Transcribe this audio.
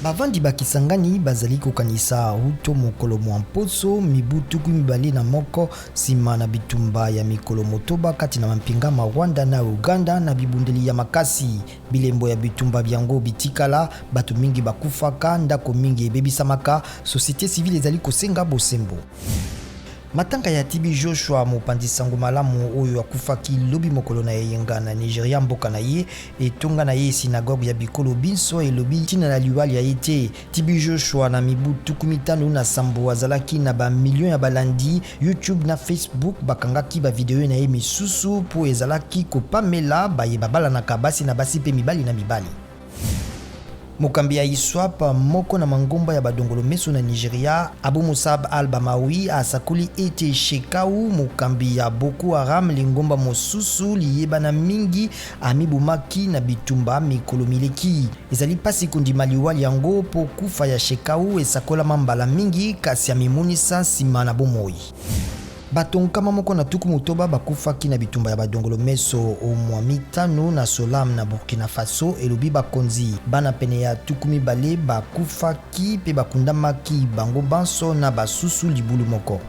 Bavandi ba Kisangani bazali kokanisa wuto mokolo mwa mposo mibu 21 nsima na bitumba ya mikolo motoba kati na mampinga ma Rwanda na Uganda na bibundeli ya makasi. Bilembo ya bitumba byango bitikala, bato mingi bakufaka, ndako mingi ebebisamaka, societe civile ezali kosenga bosembo. Matanga ya TB Joshua, mopanzi sango malamu oyo akufaki lobi mokolo na eyenga na Nigeria, mboka na ye, etonga na ye synagogue ya bikolo binso elobi ntina na liwa lya ye te. TB Joshua na mibu 57 azalaki na ba millions ya balandi YouTube na Facebook, bakangaki ba video na ye misusu mpo ezalaki kopamela baye babalanaka basi na basi mpe mibali na mibali. Mokambi ya ISWAP, moko na mangomba ya badongolo meso na Nigeria, Abu Musab al-Bamawi asakoli ete Shekau, mokambi ya Boko Haram, lingomba mosusu liyebana mingi, amibomaki na bitumba mikolo mileki. Ezali mpasi kondima liwa lyango mpo kufa ya Shekau esakolama mbala mingi, kasi amimonisa nsima na bomoi. Bato 160 bakufaki na bitumba ya badongolo meso o'mwa mitano na Solam na Burkina Faso, elobi bakonzi. Bana pene ya 20 bakufaki mpe bakundamaki bango banso na basusu libulu moko.